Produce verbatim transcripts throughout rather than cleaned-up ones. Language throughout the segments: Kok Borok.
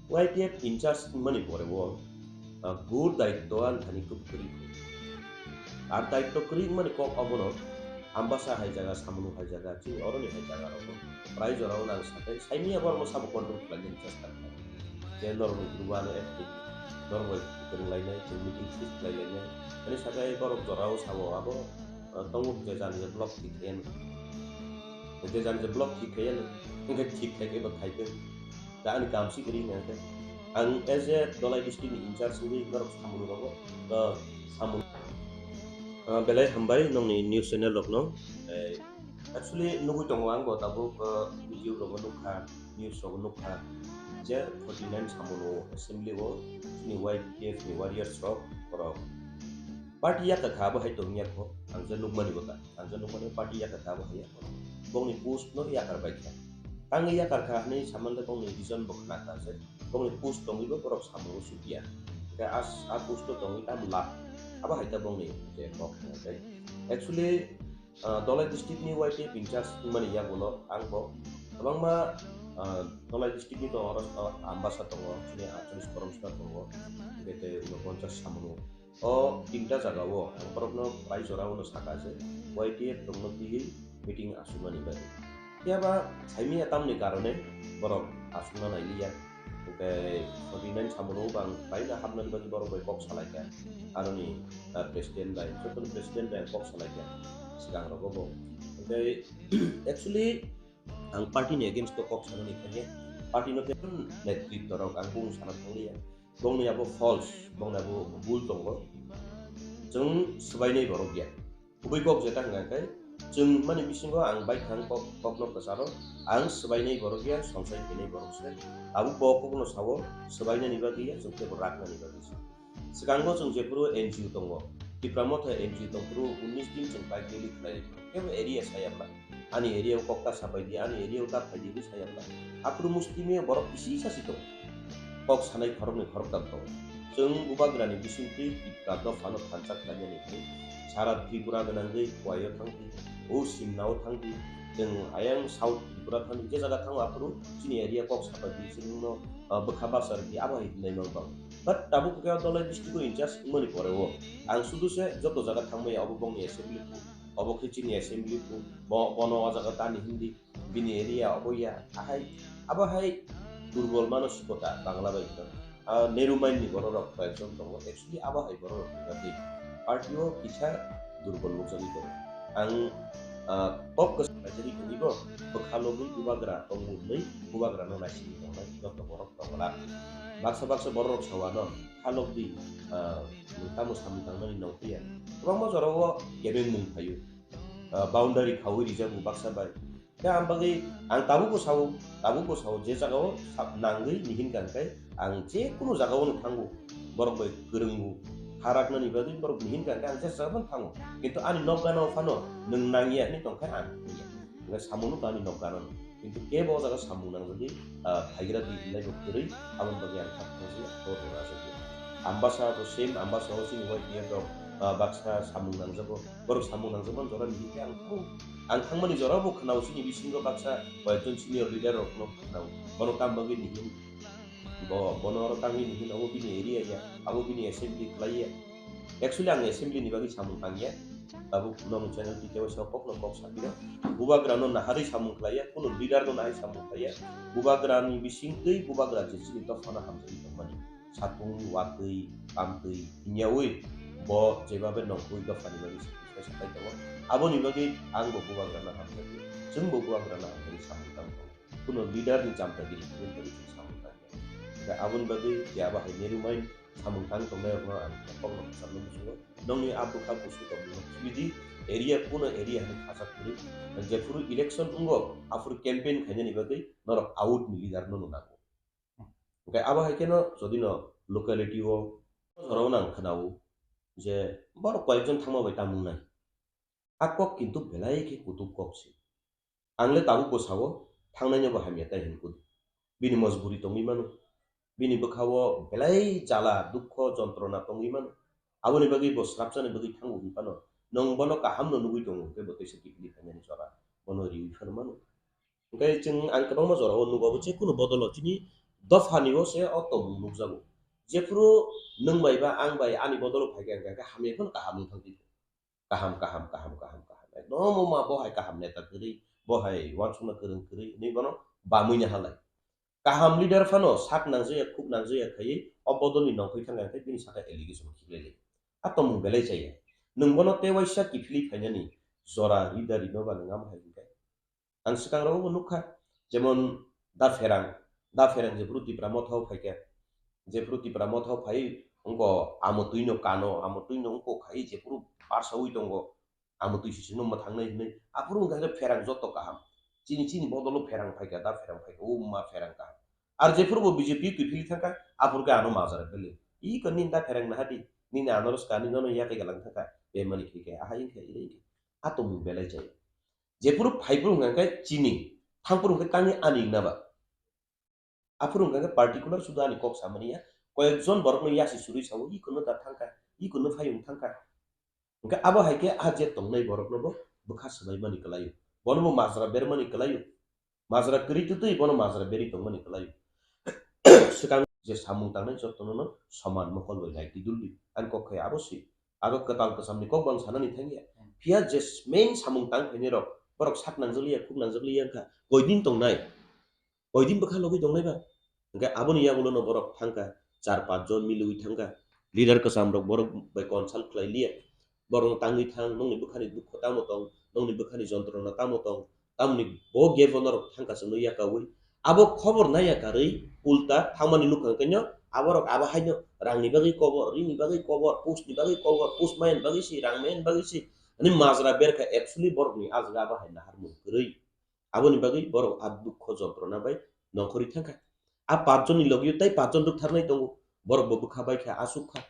Y T F in charge wngmani pore o, ah, gur daityo ani thani kwbwi kwrwi kho. Ar daityo kwrwi wngmani kok obono Ambasa hai jaga, Samunu hai jaga, chini oroni hai jaga rogo prai jorao nang sakai saimanya borokno sabo control khlainani chesta khlai. Je norokni group ano active, norok bai kwrwng lainai, chwng meeting fix khlai lainai. Ani sakai borok jorao sabo abo, ah, tongo je jani je block thik khaiyano. Je jani je block thik khaiyano, hwnkhe thik khai khe bo khai khe. Da ani kam si kwrwi hwnkhe. Ang as a Dholai district ni in charge wngwi norok samung rogo, ah, samung, ah, belai hambai nongni news channel rokno. Eh, actually nugwi tongo ang bo tabuk, ah, video rogo nukha, news rogo nukha je forty nine samung o assembly o chini Y T F ni warriors rok borok party yakar kha abo hai tongya kho ang je nukmani bo ta. Ang je nukmani party yakar kha abo hai yakar. Bongni post no yakar bai kha. Tangwi yakar kha hwnwi samani bongni reason bo khna kha je bongni post tongwi bo borok samung o sukya. Hwnkhe a, a post o tongwi tamo lab. Abo hai ta bongni je kok hwnwi. Actually, ah, Dholai district ni Y T F in charge wngmani yagulo ang bo kwbangma, ah, Dholai district ni tongo, oro, ah, Ambasa tongo, chini atris Koromsna tongo, hwnkhe tei unoponchas samung o. O tinta jagao ang borokno pai jorao no saka je Y T F rokno twiwi meeting asukmani bagwi. Phiya ba saimanya tamni karone borok asukna nailiya. Hwnkhe forty nine samono bang pai na hapnani bagwi borok bai kok salaikha. Aroni, ah, president bai, jotoni president bai ang kok salaikha. Swkang rogo bo. Hwnkhe actually ang party ni against o kok sanani khaikhe party no khe netritwa rok ang bung sana thangliya. Bongni abo false, bongni abo bul tongo. Chwng swbainai borok ya. Kubui kok jeta hwnkha khe, chwng mani bisingo ang bai thang kok, kokno kwcharo, ang swbainai borok ya, songsai khainai borok se. Abo bo kokno sao, swbainani bagwi ya, chwng teibo raknani bagwi se. Swkango chwng jephuru N G O tongo, Tipra Motha N G O tongphuru unnish din chwng pai rally khlai, kebo area saya bla. Ani area o kok ta sapai di, ani area o ta phai di, hinwi saya bla. Aphuru musti mia borok kisi sasi tongo. Kok sanai khoroknwi khoroktham tongo. Chwng bubagrani bisingtwi Tipra dophano thansa khlainani hwnwi sara Tripura gwnangwi Khowai o thangdi, o Simna o thangdi, chwng ayang South Tripura thangdi, je jaga thango aphuru chini area kok sapai di, chwngno, ah, bwkha basa rwdi, abo hai hwnwi mang bang. But tabuk khe Dholai district o in charge wngmani pore o ang sudu se joto jaga thangmaya, obo bongni assembly phu, obo khe chini assembly phu, bo, bono o jaga tani hindi, bini area obo ya, ahai, abo hai durbol manosikota Bangla bai khe. Ah, Nehru mind ni borok rok koyekjon tongo, actually abo hai borok rok ni bagwi party o kisa durbol nukjagwi tongo. Ang, ah, kok kwchang khlaijagwi tongwi bo bwkha logwi bubagra tongo hwnwi bubagra no naisingwi tongnai joto borok tongla. Baksa baksa borok rok sawano khalok di, ah, nwng tamo samung tangnani nongkhe ya. Kwbangma jorao kebeng mung phaio. Ah, boundary khaui rijago baksa bai. Khe ang bagwi, ang tabukbo sao, tabukbo sao, je jagao sa-, nangwi nihin kang khe ang je kunu jagao no thango, borok bai kwrwngo, ha raknani bagwi borok nihin kang khe ang je jagao no thango. Kintu ani nok gana o phano nwng nangya hinwi tong khe ang thangya. Hwnkhe samung no ani nok gana no. Kintu kebo o jaga samung nangjagwi, ah, phaigra di hinlai bo kwrwi, aboni bagwi ang kha thangsi, ah, bo rwna aswk ya. Ambasa bo same, Ambasa o chini Y T F rok, ah, baksa samung nangjago, borok samung nangjakmani jora ni hinkhe ang thango. Ang thangmani jora bo khwnao chini bisingo baksa koyekjon senior leader rokno khwnao. Bono tam bagwi ni hin, bo, bono oro tangwi ni hin, abo bini area ya, abo bini assembly khlai ya. Actually, ang assembly ni bagwi samung tangya. Tabuk nong channel twi kebo sa kok no kok sapiro. Bubagra no naharwi samung khlaiya, kuno leader no naharwi samung khlaiya. Bubagra ni bising twi bubagra je chini dophano hamjagwi tongmani. Satung, watwi, tamtwi, hinyawi bo jebabe nongkhoi dophani bagwi sakai sakai tongo. Aboni bagwi ang bo bubagra no hamjagwi, chwng bo bubagra no hamjagwi samung tang tongo. Kuno leader ni chamtagiri kubun tagwi chwng samung tangya. Hwnkhe aboni bagwi je abo hai Nehru mind samung tang tongnai rokno ang kokno kwcharno muchungo. Nongni a bwkha busu tongmung no khibi di, area kuno area hinwi khajak kwrwi. Jephuru election wngo, aphuru campaign khainani bagwi norok out ni leader no nungo. Hwnkhe abo hai kheno jodi no locality o jorao nang khwnao je borok koyekjon thangma bai tamung nai. A kok kintu belai khe kutuk kok se. Ang le tabuk bo sao, thangnai no bo hamya tai hwn kudi. Bini mojburi tongwi mano. Bini bwkha o belai jala, dukho, jontrona tongwi mano. Aboni bagwi bo swrapsani bagwi thango hwn phano, nwng bono kaham no nugwi tongo hwnkhe bo teisa kiphilwi phainani jora bono riwi phano mano. Hwnkhe chwng ang kwbangma jora o nugo, abo je kunu bodol o chini Dophani o se o tongmung nukjago. Jephuru nwng bai ba ang bai ani bodolo phaikha hwnkhe hamya phano kaham wng thang di. Kaham, kaham, kaham, kaham, kaham. Ekdom o ma bo hai kaham neta kwrwi, bo hai uansukna kwrwng kwrwi, hinwi bono bamwi na halai. Kaham leader phano sak nangjaya, khuk nangjaya khaiwi o bodolni nongkhoi thangkha hwnkhe bini saka allegation khiklai lai. A tongmung belai chaya. Nwng bono tei waisa kiphilwi phainani jora rida rino ba nwng amo hai hwnkhe. Ang swkang rogo bo nukha, jemon Da Pherang, Da Pherang jephuru Tipra Motha o phaikha, jephuru Tipra Motha o phai wngkha amotwi no kano, amotwi no wngkha khai jephuru barsa wi tongo, amotwi sisino mwthangnai hinwi, aphuru wngkha khe Pherang joto kaham, chini chini bodolo Pherang phaikha, Da Pherang phaikha, o ma Pherang kaham. Ar jephuru bo B J P kiphilwi thangkha, aphuru khe ano majra belai. Iko nini Da Pherang naha di, nini ano rwska, nini nono yakwi galang thangkha, bemani khe khe, ahai wngkha, ire wngkha. A tongmung belai chaya. Jephuru phaiphuru hwnkha khe chini, thangphuru hwnkhe tangwi ani wngna ba. Aphuru hwnkha khe particular sudu ani kok samani ya, koyekjon borokno yasi surwi sao, "Ikono da thangkha, ikono phayung thangkha." Hwnkhe abo hai khe a je tongnai borokno bo bwkha swbaimani kwlaio. Bono bo majra bermani kwlaio. Majra kwrwi twtwi bono majra berwi tongmani kwlaio. Swkang je samung tangnai jotono no soman mokol bai nai twi duldi. Ani kok khai abo se. Abo kwtal kwchamni kok bo ang sanani thangya. Phiya je main samung tang phainai rok, borok sak nangjak liya, khuk nangjak liya wngkha. Koidin tongnai? Koidin bwkha logwi tongnai ba? Hwnkhe aboni yagulo no borok thangkha, char panch jon milwi thangkha. Leader kwcham rok borok bai consult khlai liya. Borok tangwi thang, nokni bwkhani dukho tamo tong, nokni bwkhani jontrona tamo tong, tamoni bo gap o norok thangkha chwngno yakaui. Abo khobor naiya karwi ulta thangmani nukha hwnkhe no, aborok abo haino rangni bagwi kobor, rini bagwi kobor, post ni bagwi kobor, post maiya bagwi si, rang maiya bagwi si, ani majra berkha actually borokni ah jaga abo hai naharmung kwrwi. Aboni bagwi borok a dukho jontrona bai nongkhorwi thangkha. A panch jonni logio tai panch jon rwktharnai tongo, borok bo bwkha bai kha, aswk kha.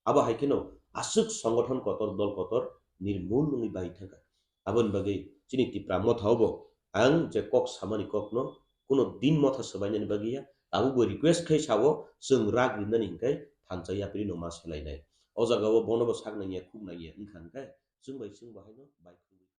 Abo hai kheno aswk songothon kotor, dol kotor nirmul wngwi bai thangkha. Aboni bagwi chini Tipra Motha o bo ang je kok samani kokno kuno din motha swbainani bagwi ya, tabukbo request khai sao, chwng rak rinani hwnkhe thansa yapri no ma selainai. O jaga o bono bo sak nangya, khuk nangya wngkha hwnkhe chwng bai chwng bo haino bai